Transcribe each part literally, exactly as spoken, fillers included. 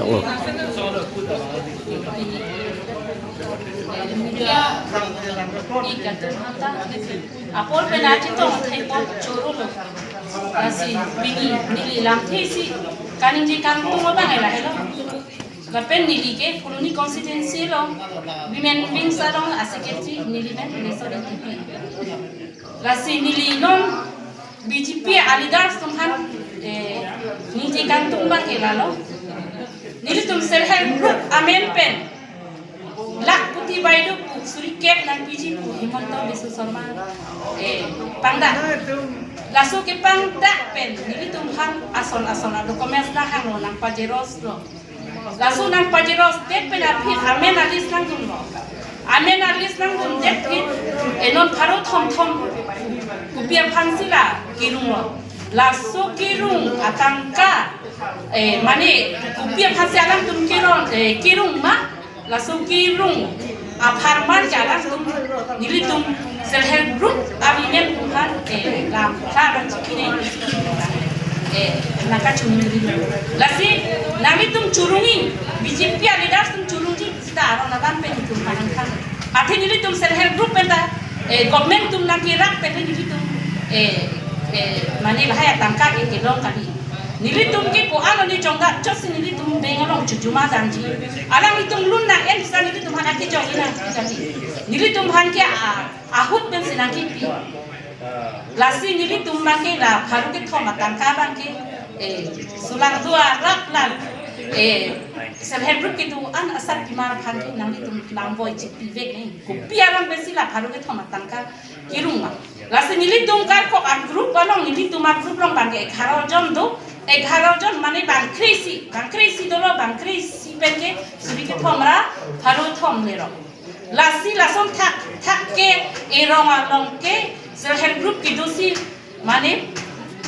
Media, i katung hanta apor pen aji tong thepon chorolo. Lasi pini neli lamthe si kaningje kangtung abang lahelo. Lapen neli ke Phuloni constituency along women wings along a-secretary neli men Resort N T P. Lasi neli non B J P a-leaders atum aphan, eh, ningje kangtung abang ke lalo. Nelitum self help group amen pen lakhpati baideo pu suri kep nangpiji pu Himanta Biswa Sarma, eh, pangdak. Laso kepangdak pen nelitum aphan ason ason a-documents nang hanglo, nangpajeros lo. Laso nangpajeros det pen aphi amen a-list nangdunlo. Amen a-list nangdun det phi, eh, non pharo thomthom kopi aphansi la kerunglo. Laso kerung atangka, eh, mane kopi aphansi alangtum kerung, eh, kerung ma, laso kerung apharman ke alangtum nelitum self help group a-women aphan, eh, lam thara chikine, eh, nangkachungrilo. Lasi nanglitum chorongji, B J P a-leaders atum chorongji sita aron aban pen itum aphan nangthan. Athe nelitum self help group pen ta, eh, government atum nangkerap pen nelitum, eh, eh, mane lahai atangka ke kelong kali. Nelitum ke ko-an arni jongda chotsi nelitum bank along chojoma damji. Alanglitum loan nang-en sita nelitum aphan akejoi nangpi kali. Nelitum aphan ke a, ahut pensi nangkipi. Lasi nelitum abang ke la pharo kethom atangka abang ke, eh, sulang dua rap lang, eh, self help group kedo-an asatpimar aphan ke nanglitum nangvoi chipivek nang. Kopi aron pensi la pharo kethom atangka kerung ma. Lasi nelitum karkok a-group along, nelitum a-group along abang ke egharo jon do, egharo jon mane bang kre-isi, bang kre-isi dolo, bang kre-isi pen ke suri kethom ra pharo thom lerok. Lasi lason thakthak ke erong along ke self help group kedosi mane,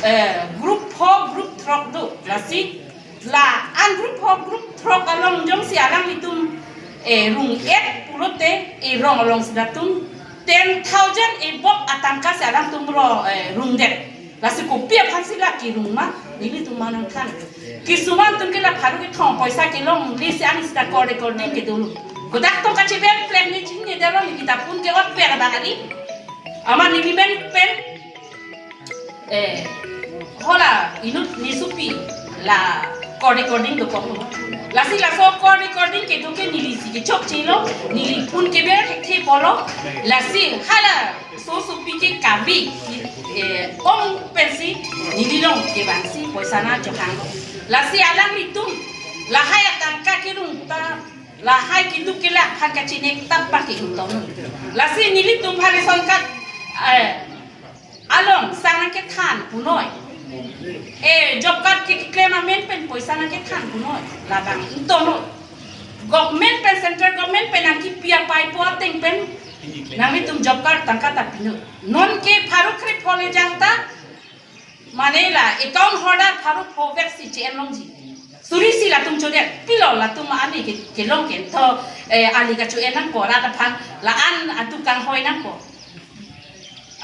eh, group pho group throk do. Lasi la-an group pho group throk along jongsi alanglitum, eh, rung-et pulote erong alongsi latum ten thousand above atangka si alangtum ro, eh, rungdet. Lasi kopi aphansi la kerung ma, nelitum aphan nangthan. Kisuman atum ke la pharo kethom poisa kelongle si ani sita court recording ke dolo. Kodak tong kachibe plek ne chinine dolo, neli ta pun ke ot per abang kali. Amat neli men pen, eh, hala inut nesopi la court recording dokok. Lasi laso court recording kedo ke nelisi kechokchelo, neli pun keber thekthe polo. Lasi hala sosopi ke kave, eh, ong pensi neli along kevangsi poisa nangchohang. Lasi alanglitum lahai atangka kerung ta lahai keduk kelak aphan kachinek tap abang ke ingtong. Lasi nelitum aphan ration card, eh, along sang nangkethan punoi. Eh, job card ke keklem amen pen poisa nangkethan punoi. Labang ingtong. Government pen, central government pen nangkipi apaipo ateng pen nanglitum job card tangka ta pinoi. Non ke pharo kre pho le jang ta mane la account holder pharo pho vek si che-en longji. Suri isi latum chodet, pilo latum ani ke, kelong ke tho, eh, ali kacho-en nangpo, rat aphan la-an atum kanghoi nangpo.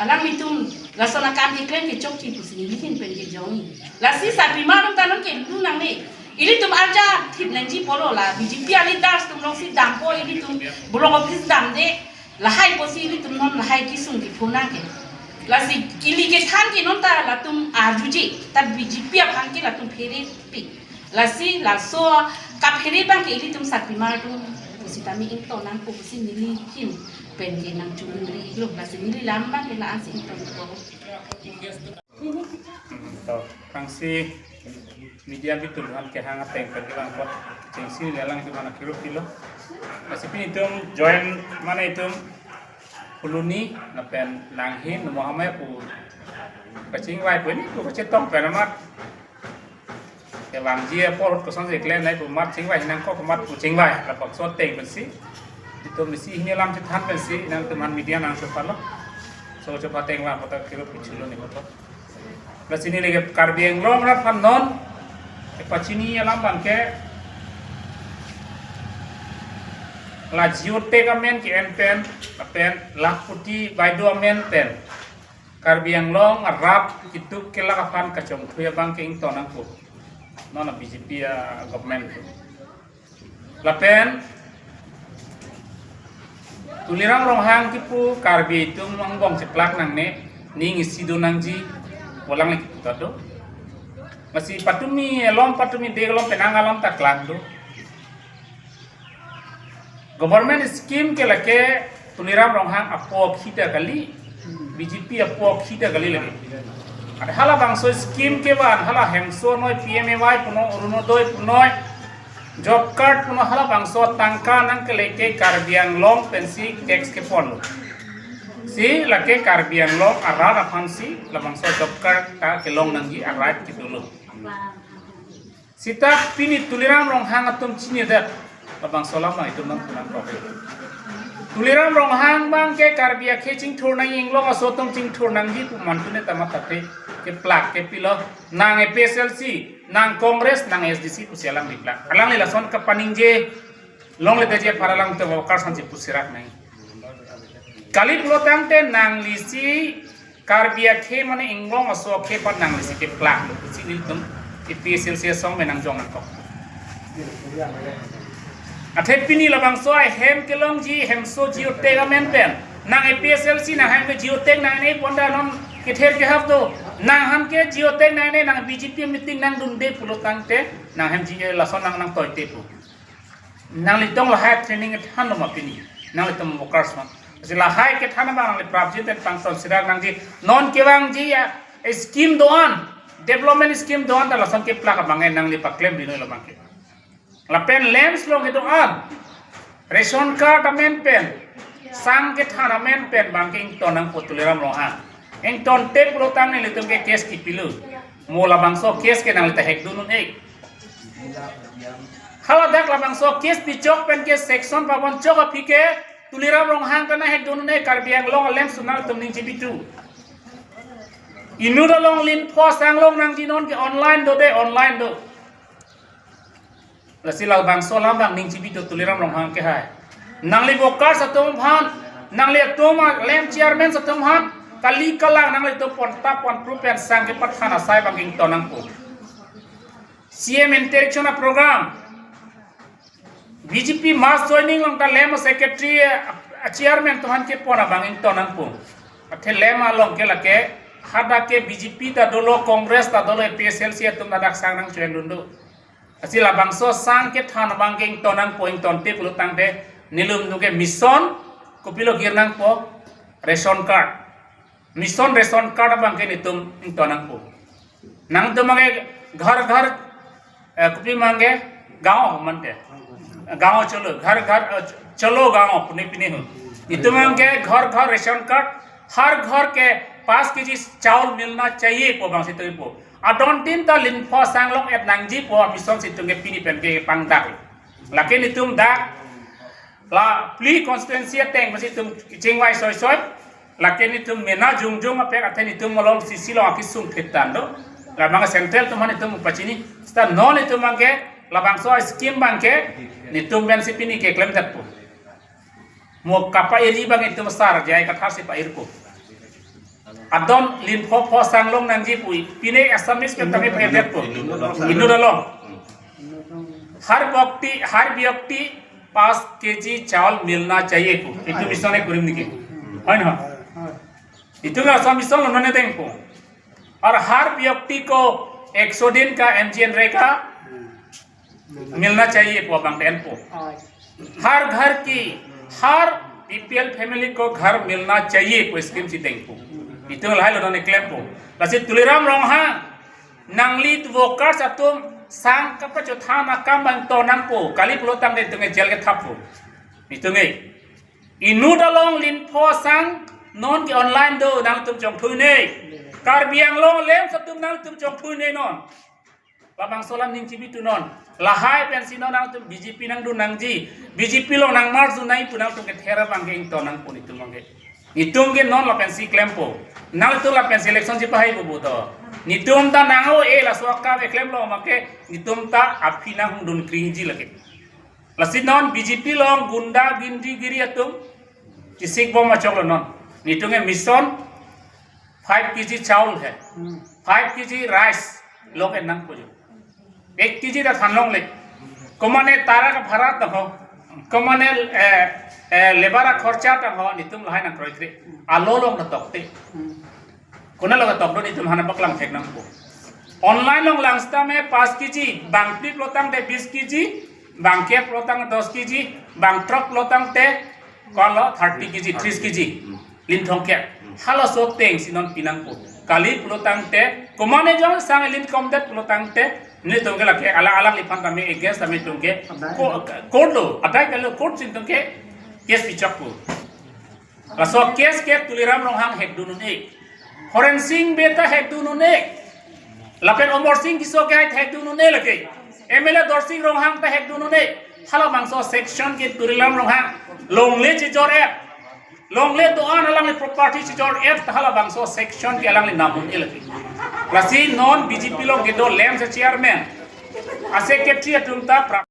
Alanglitum lason akam keklem kechokche pusi neli ahin pen kejongji. Lasi sarpimar atum ta non kelu nangne. Ilitum arja thip nangji polo, la B J P a-leaders atum alongsi dampo, ilitum block office damde. Lahai pusi ilitum non lahai kesung kepho nang ke. Lasi ili kethan ke non ta latum arjuje, ta B J P aphan ke latum pherepik. Lasi laso kaphere abang ke ilitum sarpimar atum pusitame ingtong nangpo pusi neli ahin pen ke nangchuluri lo, lasi neli alam abang ke la-ansi ingtong po. To, aphrangsi media abitul aphan kehang ateng pen kevang apot chengsi neli alanglitum aphan akiruk pilo. Lasi pini itum join mane itum Phuloni lapen Langhin Mohamaya pu kachingvai pu, ini pu kachetong pen amat kevangji apor ahut kosonsi klem nai pu amat chingvai hinang kok amat pu chingvai, labangso ateng pensi itum isi hini alam chethan pensi nangtum aphan media nangchopalo. So chopa ateng vang kota kiro pichulo ni kota. Lasi neli ke Karbi Anglong rat aphan non kepachini alam abang ke la Jio Tech amen ke-en pen, lapen lakhpati baideo amen pen Karbi Anglong arat keduk kelak aphan kachongthui abang ke ingtong nangpo. Non a-B J P a-government. Lapen Tuliram Ronghang kipu Karbi atum angbong cheplak nangne, ning isi do nangji pu alangli kipu ta do. Masi patumi alom, patumi de alom, penang alom ta klang do. Government scheme ke lake Tuliram Ronghang apo khita kali, B J P apo khita kali lake. Ante halabangso scheme kevan, hala hemso noi, P M A Y punon, Orunodoi punon, job card punon, halabangso tangka nangkele ke Karbi Anglong pensi tax kepon lo. Si lake Karbi Anglong arat aphansi labangso job card ta kelong nangji arat kedo lo. Sita pini Tuliram Ronghang atum chinidet, labangso alam itum nangpulang kok. Tuliram Ronghang abang ke Karbi akhei chingthur nang, Inglong aso atum chingthur nangji pu mantu ne tama tate keplak kepilo, nang A P H L C, nang Congress, nang A S D C pusi alangli plak. Alangli lason kapaningje longledet ji apar alam te workers aphansi pusi rak nang. Kali pulo tangte nanglisi Karbi akhei mane Inglong aso akhei aphan nanglisi keplak lo pusi nelitum A P H L C asong pen nangjong nangkok. Athe pini labangso ahem kelongji hemso geotag amen pen nang A P H L C nang hem ke geotag nangne pon ta non kether kehap do. Nang hem ke geotag nangne, nang B J P meeting nangdunde pulo tangte nang hem ji lason nang nangtoite pu. Nanglitum lahai training kethan lo ma pini? Nanglitum workers ma. Lasi lahai kethan abang nangli prapjin pen pangton sirak nangji. Non kevangji a, scheme do-an, development scheme do-an ta lason keplak abang nangli paklem binoi lo abang ke. Lapen lamps along kedo-an, ration card amen pen, sang kethan amen pen abang ke ington nangpo Tuliram Ronghang. Ingtonte pulo tang nelitum ke case kipilo. Mo labangso case ke nangli ta hekdun un-e. Haladak labangso case pichok pen ke section pabon chok aphi ke Tuliram Ronghang ta nang hekdun un-e, Karbi Anglong a-lamps nangtum ning chibitu. Inut along Linpho asang long nangji non ke online do de, online do. Lasi labangso alam abang ning chibitu Tuliram Ronghang ke hai. Nangli workers atum aphan, nangli atum a-lamp chairman atum aphan, kali kalang nanglitum pon tap pon pru pen sang kepathan asai abang ington nangpo. C M interaction a-program, B J P mass joining along ta lamp secretary a, a-chairman atum aphan kepon abang ington nangpo. Athe lamp along ke lake hadak ke B J P ta dolo, Congress ta dolo, A P H L C atum ta dak sang nangchoen dun do. Lasi labangso sang kethan abang ke ington nangpo, ingtonte pulo tangte nelitum ke mission kopilo kir nangpo, ration card. Mission ration card abang ke nelitum ington nangpo. Nangtum abang ke ghar ghar, eh, kopi abang ke gaon mante. Gaon chalo, ghar ghar, eh, chalo gaon pune pine ho. Itum abang ke ghar ghar ration card, har ghar ke paanch K G chawal milna chahiye pu abang si tuipo. Adon tin ta Linpho asang long-et nangji pu mission si itum ke pini pen kepangdak. Lake nelitum dak la phli constituency ateng masi itum chingvai soi soi. Lake nelitum mena jongjong apek athe nelitum along C C along akesung thetan do. Labang central atum aphan nelitum pachini. Seta non nelitum abang ke labangso scheme abang ke nelitum pensi pini keklemdetpo. Mo kapa-irji abang nelitum sar jai kathar si pa-irpo. Adon Linpho pho asang long nangji pu, pine Assamese pen tame pa-irdetpo. Inut along. हर व्यक्ति, हर व्यक्ति पाँच केजी चावल मिलना चाहिए pu. Itum mission e kurim niki. Hai na? Itum laso mission lo non dengpo. और हर व्यक्ति को एक सौ दिन का M G N रेगा मिलना चाहिए pu abang denpo. हर घर की, हर B P L family को घर मिलना चाहिए pu scheme si dengpo. Itum lahai lo non klempo. Lasi Tuliram Ronghang, nangli workers atum sang kapachothan akam abang ington nangpo. Kali pulo tangte itum ke jail kethappo. Itum ke inut along Linpho asang non ke online do, nangtum chongthui ne. Karbi Anglong lamps atum nangtum chongthui ne non. Labangso alam ning chibitu non. Lahai pensi non nangtum B J P nangdun nangji, B J P along nang march dun nangji pu nangtum kether abang ke ington nangpo nelitum abang ke. Nelitum ke non lapensi klempo. Nangtum lapensi election chepahai pu pu to. Nelitum ta nang-o-e laso akam keklem lo make nelitum ta aphi nanghongdun kringji lake. Lasi non B J P along gunda gindi giri atum chisik bom achok lo non. Nelitum ke mission five K G chawal hai, five K G rice long-et nangpo jo. Ek K G ta than longle. Komane tarak bhara tangho, komane, eh, eh, labour akhorcha tangho, netum lahai nangkroikre. Alo along ta tokte. Konat along ta tokdun, netum aphan paklang thek nangpo. Online along lang sitame pas kg, bang phli pulotangte bis kg, bang kep pulotangte dos kg, bang throk pulotangte kolo thirty kg, tris kg. Linthong ke. Halaso ateng si non pi nangpo. Kali pulotangte, komane jong sang lin komdet pulotangte, netum ke lake alang alangliphan tame against tame netum ke. Adai. Ko-, court lo, adai kali court si netum ke case pichokpo. Laso case ke Tuliram Ronghang hekdun un-e. Horen Sing Bey ta hekdun un-e. Lapen Amarsing Tisso ke hekdun un-e lake. M L A Dorsing Ronghang ta hekdun un-e. Halabangso section ke Tuliram Ronghang longle chejor-et, longle do-an alangli property chejor-et, halabangso section ke alangli nam un-e lake. Lasi non B J P along kedo LAMPS a-chairman, a-secretary atum ta pra-